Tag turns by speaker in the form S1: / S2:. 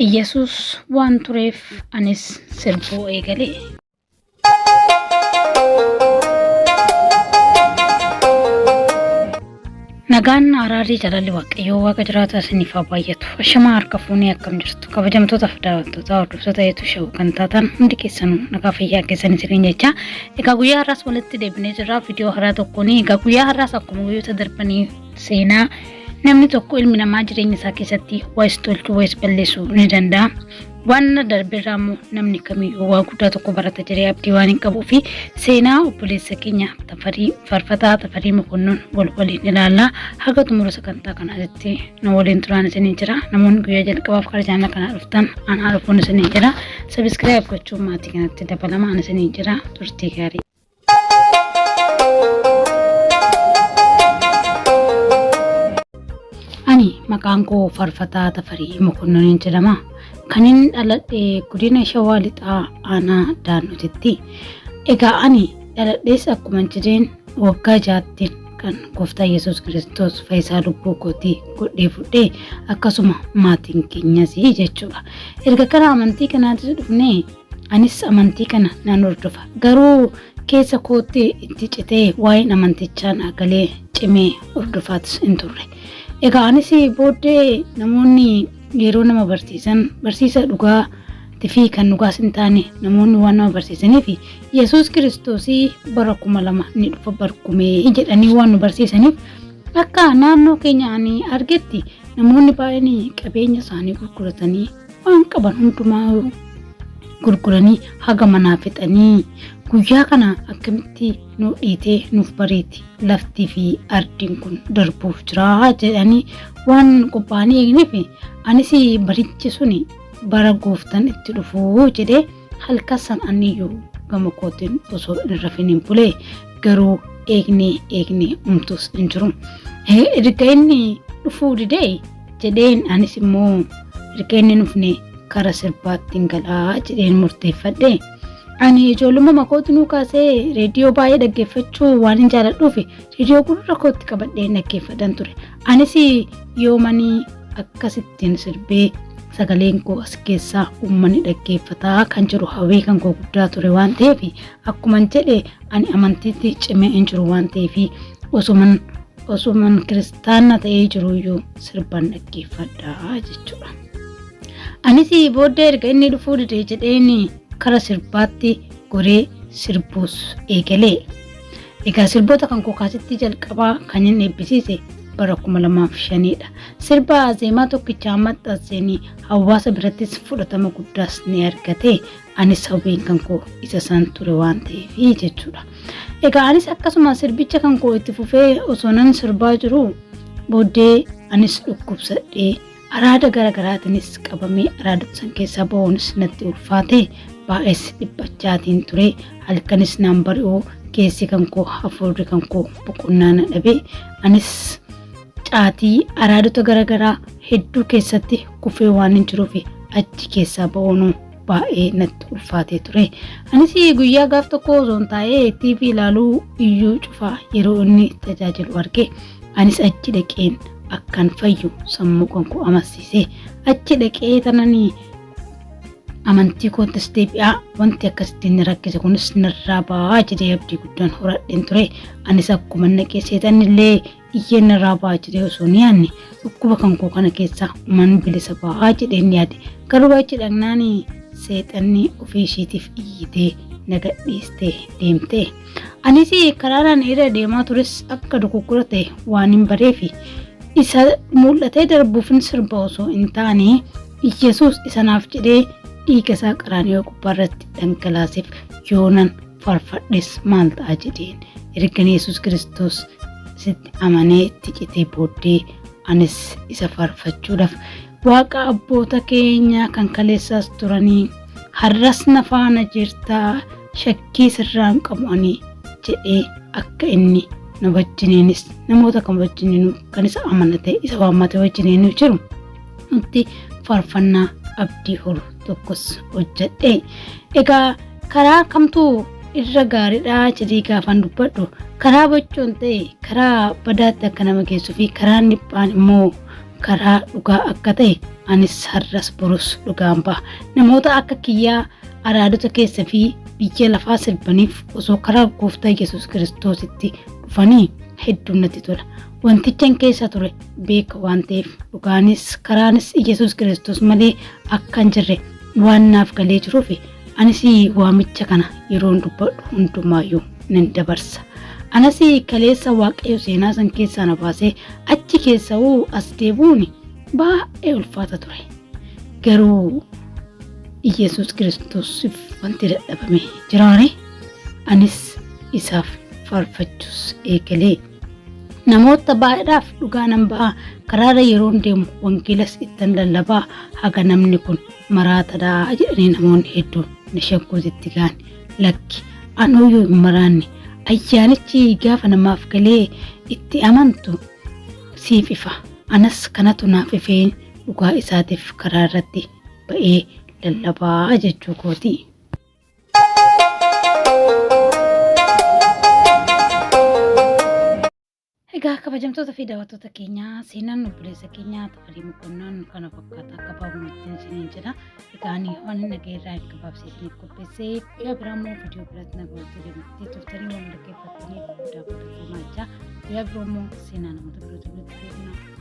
S1: Iyyasuus waan tureef anis sirbuu eegale. Nagaan araarri jaalalli Waaqayyoo Waaqa jiraataa isiniif haa baay'atu. Ashamaa harka fuunee akkam jirtu? Kabajamtootaaf daawwattoota hordoftoota Eetuu Show kan taatan hundi keessanuu nagaa fayyaa keessan isiniin jecha. Egaa guyyaa har'aas walitti deebinee jirra viidiyoo haaraa tokkoon. Egaa guyyaa har'aas akkuma guyyoota darbanii seenaa namni tokko ilmi namaa jireenya isaa keessatti waayis tolchuu waayis balleessuu ni danda'a. Waan darberraa immoo namni kamiyyuu waa guddaa tokko barata jedhee abdii waan hin qabuu fi seenaa obboleessa keenya Tafarii Faarfataa Tafarii Mokonnon wal waliin ilaalla. Haga xumura sagantaa kanaatti na waliin turaan isiniin jira. Namoonni guyyaa jalqabaaf karaa chaanala kanaa dhuftan anaa dhufuun isiniin jira. Sabiskiraayib gochuun maatii kanatti dabalamaan isiniin jira. Turtii gaarii. Ani maqaan koo Faarfataa Tafarii Mokonnonin jedhama. Kan inni dhaladhe godina Shawaa Lixaa aanaa Daannotitti. Egaa ani dhaladhees akkuma jedheen waggaa jaattiin kan gooftaa Yesuus Kiristoos fayyisaa lubbuu kootii godhee fudhee akkasuma maatiin keenyas jechuudha. Erga karaa amantii kanaatis dhufnee Anis amantii kana nan hordofa. Garuu keessa kootti itti citee waa'een amantichaa naa galee cimee hordofaatis hin turre. Egaa anis booddee namoonni yeroo nama barsiisan barsiisa dhugaa fi kan dhugaas hin taane namoonni waan nama barsiisaniif Yesuus Kiristoosii bara 2000 ni dhufa barkumee jedhanii waan nu barsiisaniif akka naannoo keenya ani argetti namoonni baay'een qabeenya isaanii gurguratanii waan qaban hundumaa gurguranii haga manaa fixanii guyyaa kana akkamitti nu dhiitee nuuf bareeti laftii fi ardiin kun darbuuf jira jedhanii waan qophaa'anii eegniif anis barichi suni bara gooftan itti dhufuu jedhee halkan san aniyyuu gama kootiin osoo hin rafin hin bulee garuu eegnee eegnee umtuus hin jiru. Erga inni dhufuu didee jedheen anis immoo erga inni hin dhufne kara sirbaatti hin galaa jedheen murteeffadhe. Ani ijoollummaa makootti nuu kaasee reediyoo baay'ee dhaggeeffachuu waan hin jaaladhuuf reediyoo gurra kootti qabadhee dhaggeeffadhan ture. Anis yoomanii akkasittiin sirbee sagaleen koo as keessaa uummanni dhaggeeffataa kan jiru hawwii kan koo guddaa ture waan ta'eef akkuman jedhe ani amantiitti cimee hin jiru waan ta'eef osuman osuman kiristaana ta'ee jiruyyuu sirban dhaggeeffadha jechuudha. Anis booddee erga inni dhufuu dide jedheen kara sirbaatti goree sirbuus eegalee. Egaa sirboota kan koo kaasitti jalqabaa kan inni eebbisiise bara 2005 dha. Sirba zeemaa tokkichaa maxxanseen hawaasa birattis fudhatama guddaas ni argate. Anis hawwiin kan koo isa san ture waan ta'eef jechuudha. Egaa anis akkasuma sirbicha kan koo itti fufee osoo nan sirbaa jiru booddee anis dhukkubsadhee araada gara garaatiinis qabamee araadota san keessaa ba'uunis natti ulfaate baay'ees dhiphachaatiin ture halkanis naan bari'uu keessi kan koo hafuurri kan koo boqonnaa na dhabe anis caatii araadota gara garaa hedduu keessatti kufee waan hin jiruuf achi keessaa ba'uun baay'ee natti ulfaatee ture. Anis guyyaa gaaf tokko osoon taa'ee TV ilaaluu iyyuu cufaa yeroo inni tajaajilu arge. Anis achi dhaqeen akkan fayyu sammuu kan koo amansiise. Achi dhaqee tananii amantii koottis deebi'aa wanti akkasitti inni rakkise kunis narraa ba'aa jedhee abdii guddaan horadheen ture. Anis akkuma naqee seexanni illee iyyeen narraa ba'a jedhee osoo hin yaadne dhukkuba kan koo kana keessaa uman bilisa ba'aa jedheen yaade. Garuu achi dhaqnaan seexanni ofii ishiitiif iyyitee na gadhiistee deemte. Anis karaaraan irra deemaa tures akka dogoggora ta'e waan hin bareefi isa mul'atee darbuufin sirba osoo hin taane Yesuus isa naaf jedhee dhiiga isaa qaraaniyoo gubbaarratti dhangalaaseef yoonan faarfadhes maal ta'a jedheen ergan Yesuus Kiristoos sitti amanee itti citee booddee anis isa faarfachuudhaaf Waaqa abboota keenya kan kaleessaas turanii har'as na faana jirtaa shakkii sirraan qabu ani jedhee akka inni na wajjiniinis namoota kan wajjiniinuu kan isa amanate isa waammate wajjiniinuu jiru nutti faarfannaa abdii horu tokkos hojjedhe. Egaa karaa kamtuu irra gaariidha jedhee gaafan dubbadhu karaa boccoon ta'e karaa badaatti akka nama geessuu fi karaan dhiphaan immoo karaa dhugaa akka ta'e Anis har'as borus dhugaan ba'a. Namoota akka kiyyaa araadota keessa fi biyya lafaa sirbaniif osoo karaa gooftaa Yesuus Kiristoositti dhufanii hedduu natti tola. Wantichan keessa ture beeka waan ta'eef dhugaanis karaanis Yesuus Kiristoos malee akka hin jirre waan naaf galee jiruuf anis waamicha kana yeroon dubbadhu hundumaayyuu nan dabarsa. Anas kaleessa Waaqayyo seenaa san keessaa na baasee achi keessa hoo as deebi'uun baay'ee ulfaata ture. Garuu Iyyasuus Kiristoosiif wanti dadhabame jiraare anis isaaf faarfachuus eegalee. Namoota baay'eedhaaf dhugaa nan ba'a karaarra yeroon deemu wangeelas ittan lallabaa haga namni kun maraatadha jedhanii namoonni hedduun na shakkuutitti ga'an. Lakki anuyyuu hin maraanne ayyaanichi gaafa namaaf galee itti amantu siif ifa. Anas kanatu naaf ifee dhugaa isaatiif karaa irratti ba'ee lallabaa jechuu kooti. Egaa kabajamtoota fi daawwattoota keenyaa seenaan obboleessa keenyaa Tafarii Mokonnon kana fakkaata akka baabumatti isiniin jedha. Egaa ani waan dhaga'e irraa hin gabaabsee isiniif qopheessee guyyaa biraa immoo viidiyoo biraatti na gootee deemtee turtanii waan dhaggeeffattaniif guddaa guddaa jechaa guyyaa biroo immoo seenaa namoota birootu walitti deebina.